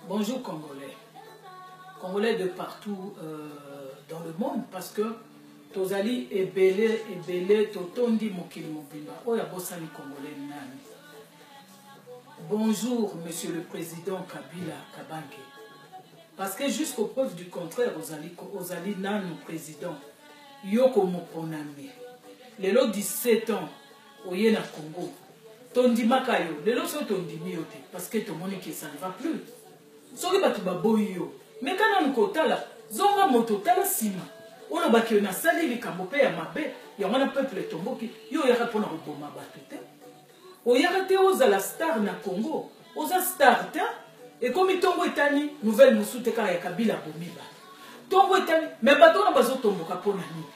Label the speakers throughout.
Speaker 1: Bonjour Congolais. Congolais de partout dans le monde parce que tozali ebele ebele, totondi mokili mobimba. Oyo abosani Congolais nani? Bonjour monsieur le président Kabila Kabange. Parce que jusqu'au preuve du contraire ozali, ozali nanu président. Yoko moponami. Lelo 17 ans oye na Congo. Tondimaka yo. Lelo soki tondimi yo te parce que tomoni que ça ne va plus. Soki bato baboyi yo, meka nanu kotala, zonga moto tala nsima. Olobaki yo nasali likambo mpe ya mabe, yango wana peuple etomboki, yo oyaka mpona koboma bato te. Oyaka te ozala star na Congo, oza star te. Ekomi ntongo etani, nouvelle mosusu te kaka ya Kabila abomi bato. Ntongo etani, mais bato wana bazotomboka mpona nini?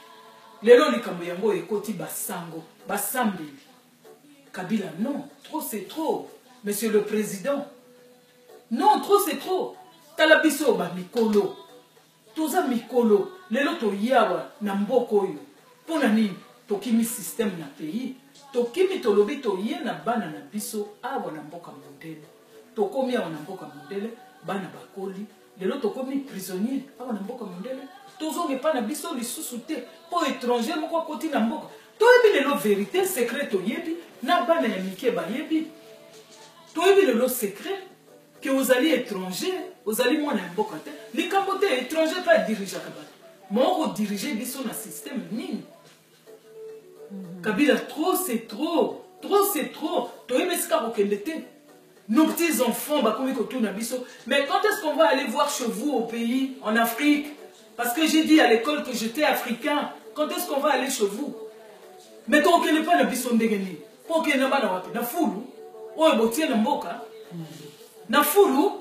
Speaker 1: Lelo likambo yango ekoti basango, basambeli. Kabila non, trop c'est trop. Monsieur le président, non, trop c'est trop. Tala biso ba mikolo. Toza mikolo, lelo toyawa na mboka oyo. Pona nini? Tokimi système na pays. Tokimi tolobi toye na bana na biso awa na mboka mondele. Tokomi awa na mboka mondele, bana bakoli. Lelo tokomi prisonnier awa na mboka mondele. Tozonga epai na biso lisusu te po étranger moko akoti na mboka. Toyebi lelo vérité, secret toyebi, na bana ya mike bayebi. Toyebi lelo secret ke ozali étranger, ozali mwana ya mboka te. Likambo te, étranger pe adirigeaka bato. Moko kodiriger biso na système nini? Kabila, trop c'est trop. Trop c'est trop. Toyebi esika kokende te. Nos petits enfants bakomi kotuna biso, mais quand est-ce qu'on va aller voir chez vous au pays, en Afrique? Parce que j'ai dit à l'école que j'étais africain. Quand est-ce qu'on va aller chez vous? Mais tokokende pa na biso ndenge nini? Po okende na bana wapi? Na fulu oyo botie na mboka? Na fulu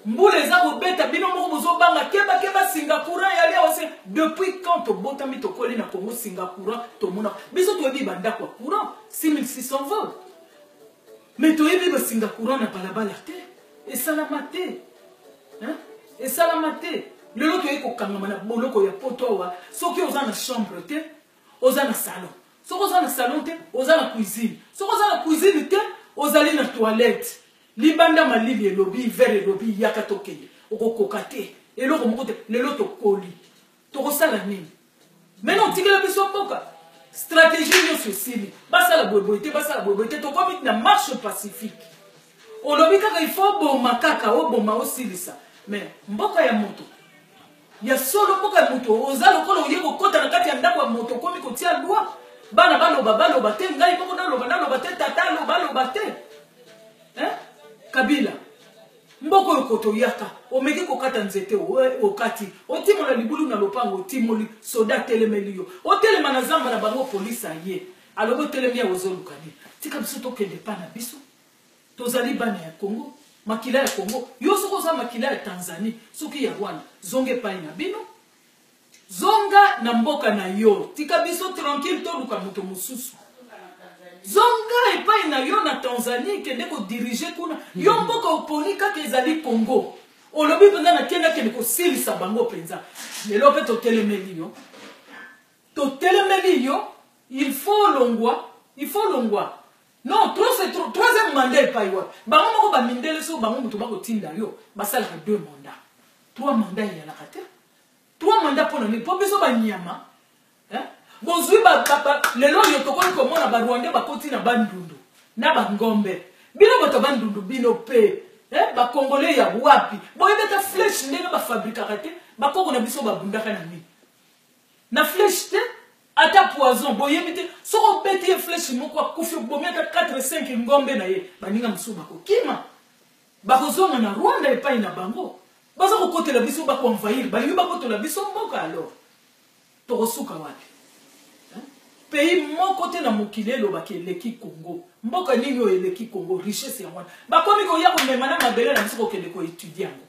Speaker 1: mbula eza kobeta, bino moko bozobanga, keba keba singa courant ya lia ose. Depuis quand tobotami tokoli na Congo singa courant tomona? Biso toyebi bandako ya courant 6600 volts, mais toyebi basinga courant na balabala te, esalama te, hein? Esalama te. Lelo toyei kokangama na boloko ya poto awa. Soki oza na chambre te, oza na salon. Soki oza na salon te, oza na cuisine. Soki oza na cuisine te, ozali na toilette. Libanda malili elobi, hiver elobi, yaka tokende. Okokoka te, eloko moko te. Lelo tokoli, tokosala nini? Maintenant otikela biso mboka, stratégie nyonso esili. Basala boyeboye te, basala boyeboye te. Tokomi na marche pacifique. Olobi kaka il faut oboma, kaka oboma, osilisa. Mais mboka ya moto ya solo, mboka ya moto, oza lokola oye kokota na kati ya ndako ya moto, okomi kotia loi. Bana baloba baloba te, ngai moko naloba naloba te, tata aloba aloba te. Hein? Kabila, mboka oyo koto yaka, omeki kokata nzete, okati, otimola libulu na lopango, otimoli, soda atelemeli yo, otelema na zamba na bango, polisi aye, alobi otelemi ya ozoluka nini? Tika biso tokende pa na biso. Tozali bana ya Congo, makila ya Congo. Yo soki oza makila ya Tanzanie, soki ya Rwanda, zonga epai na bino. Zonga na mboka na yo, tika biso tranquille, toluka moto mosusu. Zonga epai na yo na Tanzanie, kende kodiriger kuna. Yo mboka oponi kaka ezali Congo. Olobi mpenza na kende akende kosilisa bango mpenza. Lelo mpe totelemeli yo. Totelemeli yo, il faut longwa, il faut longwa. Non, trop c'est trop. Troisième mandat epai wapi? Bango moko ba mindele so bango moto bakotinda yo, basalaka 2 mandats. 3 mandats eyalaka te. 3 mandats mpona nini? Mpo biso banyama, hein? Bozwi ba, ba, ba, lelo oyo tokoki komona ba Rwandais bakoti na Bandundu na bangombe. Bino bato ya Bandundu bino pe, hein? Ba Congolais ya wapi? Boyebi ata flèche ndenge bafabrikaka te? Bakoko na biso babundaka na nini? Na flèche te, ata poison boyebi te. Soki obeti ye flèche moko akufi, obomi ata 4 5 ngombe na ye, baninga mosusu bakokima, bakozonga na Rwanda epai na bango. Baza kokotela biso, bakoenvahir, balingi bakotola biso mboka. Alors tokosuka wapi? Pays moko te na mokili elobaki eleki Congo. Mboka nini oyo eleki Congo? Richesse yango wana bakomi koya komema na mabele na biso, kokende koétudier yango.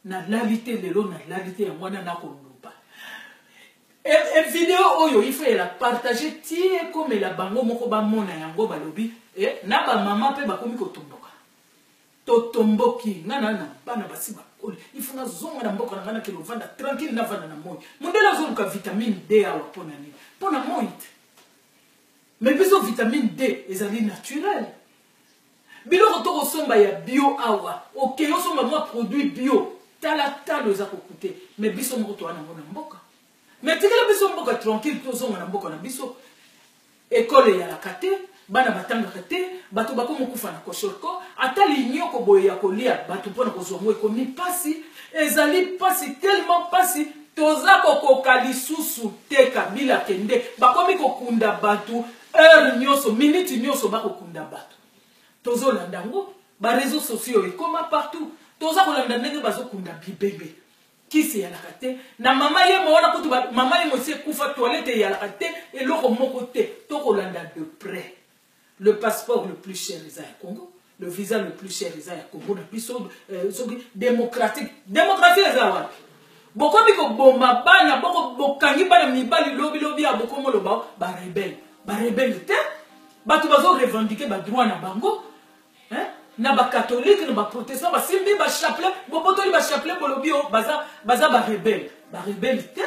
Speaker 1: Nalali te lelo, nalali te, yango wana nakoloba. E video oyo il faut la partager ti ekomela bango moko bamona yango. Balobi na bamama mpe bakomi kotomboka. Totomboki, nga na bana basi bakoli, il faut nazonga na mboka na ngai, nakende ovanda tranquille, navanda na moi. Mondele azoluka vitamine D awa mpo na nini? Mpo na moi te. Mais biso vitamine D ezali naturel. Biloko tokosomba ya bio awa, okei osomba mwa produit bio, tala talo eza kokute, mais biso moko toa nango na mboka. Mais tikela biso mboka tranquille, tozonga na mboka na biso. Ecole eyalaka te, bana batangaka te, bato bakomi kokufa na koshorko, ata linyoko boye ya kolia bato mpo na kozwa yango ekomi pasi, ezali pasi tellement pasi, toza kokoka lisusu te. Kabila kende, bakomi kokunda bato heure nyonso, minute nyonso bakokunda bato. Tozolanda yango, ba réseaux sociaux ekoma partout, toza kolanda ndenge bazokunda bibembe. Kisi eyalaka te na mama yemo wana kutu mama yemo esi ekufa, toilette eyalaka te, eloko moko te. Tokolanda de près. Le passeport le plus cher eza ya Congo, le visa le plus cher eza ya Congo na biso. Soki démocratique, démocratie eza wapi? Bokomi koboma bana, boko bokangi bana mibali lobi lobi ya bokomoloba ba rebelle. Ba rebelle te, bato bazo revendiquer ba droit na bango. Hein? Na ba catholique, na ba protestant, basimbi ba chapelet, bobotoli ba chapelet, bolobi o baza baza ba rebelle. Ba rebelle te,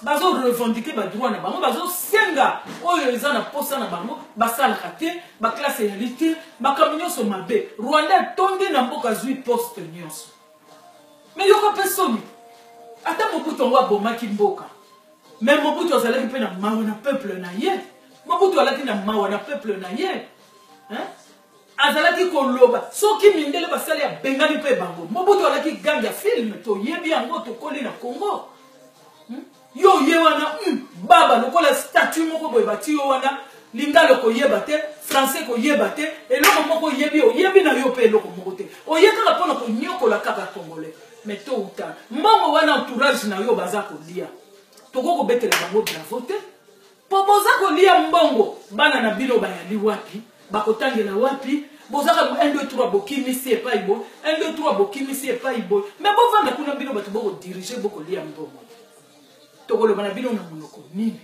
Speaker 1: bazo revendiquer ba droit na bango, bazo senga oyo eza na posa na bango, basalaka te, ba classe eyali te, makambo nyonso mabe. Rwanda etondi na mboka, azwi poste nyonso. Mais yoka mpe soni, ata Mobutu yango abomaki mboka, mais Mobutu azalaki mpe na mawa na peuple na ye. Mobutu alaki na mawa na peuple na ye. Hein? Azalaki koloba soki mindele basali abengani mpe bango. Mobutu alaki gang ya film, toyebi yango, tokoli na Congo. Yo ye wana baba lokola statue moko boye bati yo wana, lingala koyeba te, français koyeba te, eloko moko oyebi, oyebi na yo mpe eloko moko te. Oye kaka mpona konyokola kaka congolais. Mais tôt ou tard, mbongo wana entourage na yo baza kolia. Toko kobetela bango bravo te. Po boza kolia mbongo, bana na bino bayali wapi? Bakotangela wapi? Bozaka 1 2 3 bokimisi epai boye, 1 2 3 bokimisi epai boye. Mais bovanda kuna bino bato boko diriger, bokolia mbongo. Tokoloba na bino na monoko nini?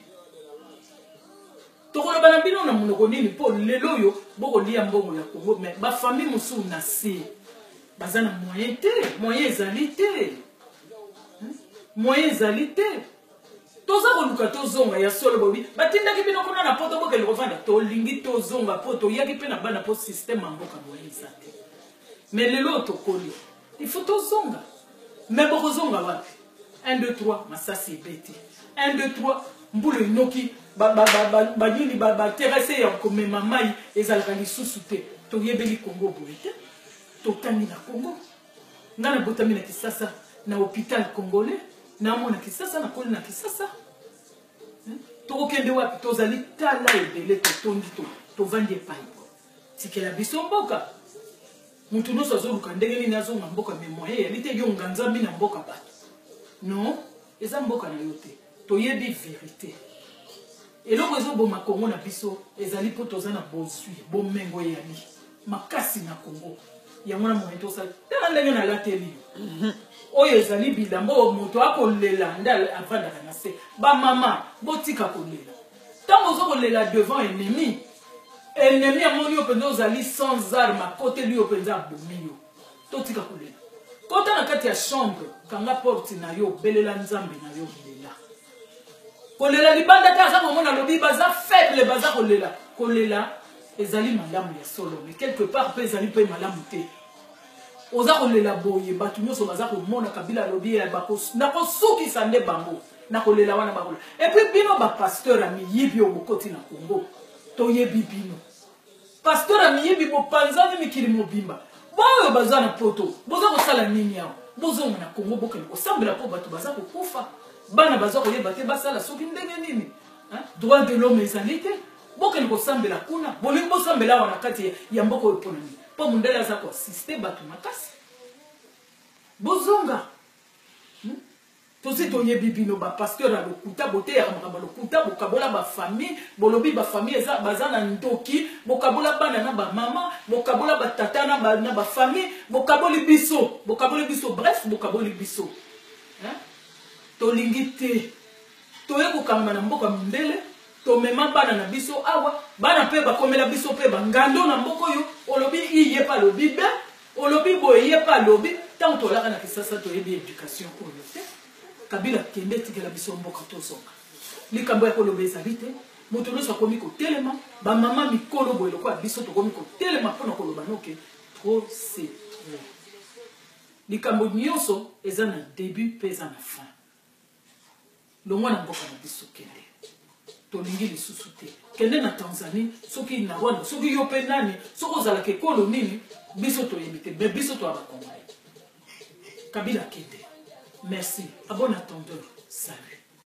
Speaker 1: Tokoloba na bino na monoko nini? Po lelo oyo bokolia mbongo ya Congo, mais ba famille mosusu na se baza na moyen te, moyen ezali te. Moyen ezali te. Toza koluka tozonga ya solo bobi batindaki bino kuna na poto bokende kovanda, tolingi tozonga po toyaki mpe na bana po système ya mboka boye eza te. Mais lelo tokoli, il faut tozonga. Mais bokozonga wapi? 1 2 3 masasi ebeti, 1 2 3 mbula enoki, banini baterase ya komema mai ezalaka lisusu te. Toyebeli Congo boye te, totangi na Congo. Nga nabotami na Kisasa na hôpital congolais, namona Kisasa, nakoli na Kisasa. Tokokende wapi? Tozali tala ebele, totondi, tovandi epai. Tikela biso mboka. Mutu nyonso azoluka ndenge nini azonga mboka, mais moyen eyali te. Yo nganzambi na mboka bato, non, eza mboka na yo te. Toyebi vérité. Eloko ezoboma Congo na biso ezali mpo toza na bozwi, bomengo eyali makasi na Congo. Yango na moyen tosala. Tala ndenge nalateli yo. Oyo ezali bilamba oyo moto akolela nde avandaka na se. Bamama, botika kolela. Ntango oza kolela devant ennemi, ennemi amoni yo mpenza ozali sans arme, akoteli yo mpenza, abomi yo. Totika kolela. Kota na kati ya chambre, kanga porte na yo, belela Nzambe na yo, lela. Kolela libanda te, aza komona lobi baza faible, baza kolela. Kolela ezali malamu ya solo, mais quelque part mpe ezali mpe malamu te. Oza kolela boye, bato nyonso baza komona Kabila alobi ya nakosukisa nde bango na kolela wana bakolela. Et puis bino ba pasteur ya miyibi oyo bokoti na Congo, toyebi bino. Pasteur ya miyibi, bopanzani mikili mobimba. Boyo baza na poto, boza kosala nini awa? Bozonga na Congo, bokende kosambela mpo bato baza kokufa. Bana baza koyeba te basala soki ndenge nini. Droit de l'homme ezali te. Bokende kosambela kuna. Bolingi bosambela awa na kati ya mboka oyo mpona nini? Mpo mondele aza koassiste bato makasi. Bozonga. Tosi toyebi bino ba pasteur ya lokuta, boteyaka makambo ya lokuta, bokabola ba famille, bolobi ba famille eza baza na ndoki, bokabola bana na ba mama, bokabola ba tata na ba, na ba famille, bokaboli biso, bokaboli biso, bref bokaboli biso. Hein? Tolingi te. Toye kokangama na mboka mindele, tomema bana na biso awa, bana pe bakomela biso pe bangando na mboka oyo, olobi i ye pa alobi be, olobi boye ye pa alobi. Ntango tolaka na Kisasa toyebi éducation oyo te. Kabila kende, tikela biso mboka tozonga. Likambo ya koloba ezali te. Moto nyonso akomi kotelema, bamama mikolo boye lokola biso tokomi kotelema mpo na koloba noke trop c'est trop. Likambo nyonso eza na début mpe eza na fin. Longwa na mboka na biso, kende, tolingi lisusu te. Kende na Tanzanie, soki na Rwanda, soki yo mpe nani, soki ozalaka ekolo nini, biso toyebi te, mais biso toya bakongolais. Kabila kende. Merci, à bon entendeur, salut.